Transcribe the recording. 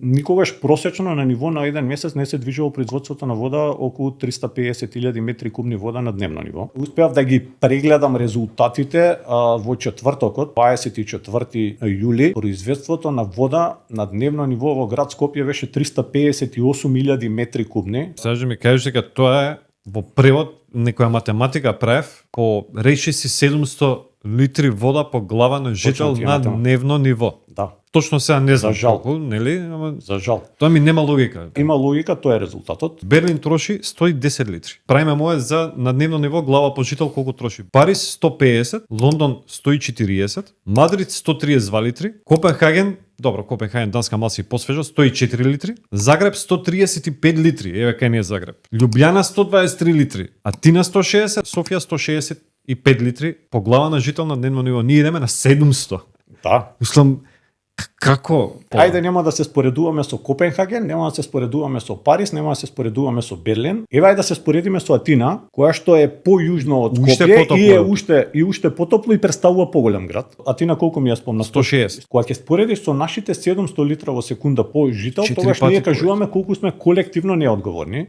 Никогаш просечно на ниво на еден месец не се движело производството на вода околу 350.000 метри кубни вода на дневно ниво. Успеав да ги прегледам резултатите во четвртокот, 24 јули, производството на вода на дневно ниво во град Скопје беше 358.000 метри кубни. Сега ми кажеш дека тоа е во превод некоја математика правев, по реши си 700 литри вода по глава на жител на дневно ниво. Да. Точно сега не знам За жал. колку, нели? Ама За жал. тоа ми нема логика. Има логика, тоа е резултатот. Берлин троши 110 литри. Правиме моје за на дневно ниво глава по жител колку троши. Париз 150, Лондон 140, Мадрид 132 литри, Копенхаген, добро, Копенхаген данска маса и посвежа 104 литри, Загреб 135 литри, еве кај ни е Загреб. Љубљана 123 литри, Атина 160, Софија 165 литри по глава на жител на дневно ниво. Ние идеме на 700. Да. Мислам, како? Ајде нема да се споредуваме со Копенхаген, нема да се споредуваме со Париз, нема да се споредуваме со Берлин. Еве ајде да се споредиме со Атина, која што е појужно од Скопје и е уште потопло и представува поголем град. Атина колку ми ја спомна? 160. Кога ќе споредиш со нашите 700 литра во секунда по жител, тогаш ние кажуваме колку сме колективно неодговорни.